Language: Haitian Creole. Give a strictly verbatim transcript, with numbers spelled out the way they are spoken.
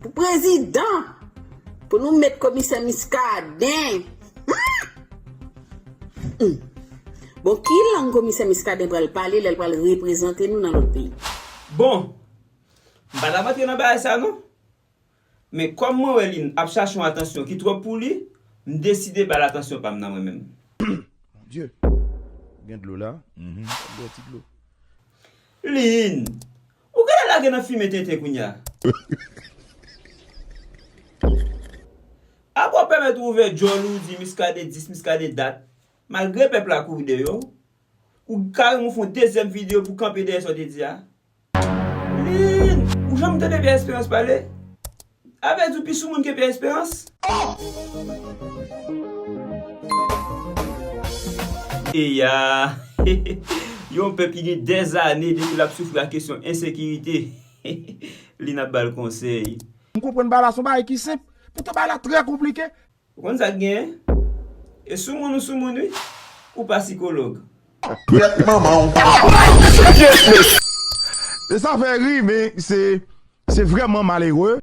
Pou prezidan, pou nou met komisè Miskaden. Hmm. Hmm. Bon, ki lang komisè Miskaden pral pale lè l pral reprezante nou nan lòt peyi? Bon, m pa t ap antre nan bagay sa non. Men kòm mwen wè Lynn ap chache yon atansyon ki twòp pou li, m deside ba l atansyon pa m nan mwen menm. Mon Dieu. Gen dlo la. Mhm. Bwè ti dlo. Lynn, ou genlè lage nan fimen tenten kounya. Apre w pèmèt ou ouvè djòl ou di Miskaden dis, Miskaden dat, malgre pèp la kouri dèyè w, ou kareman fè yon dezyèm videyo pou kanpe dèyè sa w te di a. Lynn, ou janm tande Pierre Espérance pale? A vle di w pi sou moun ke Pierre Espérance? Eya, yon pèp ki gen dèzane depi l ap soufri ak kesyon ensekirite, Lynn ap ba l konsèy. M konprann bagay la se yon bagay ki senp, poutan bagay la trè konplike. Ou konn sa k genyen? E sou moun ou sou moun wi. Ou pa sikològ. Pyèt manman w. E sa fè ri, men se, se vrèman malere.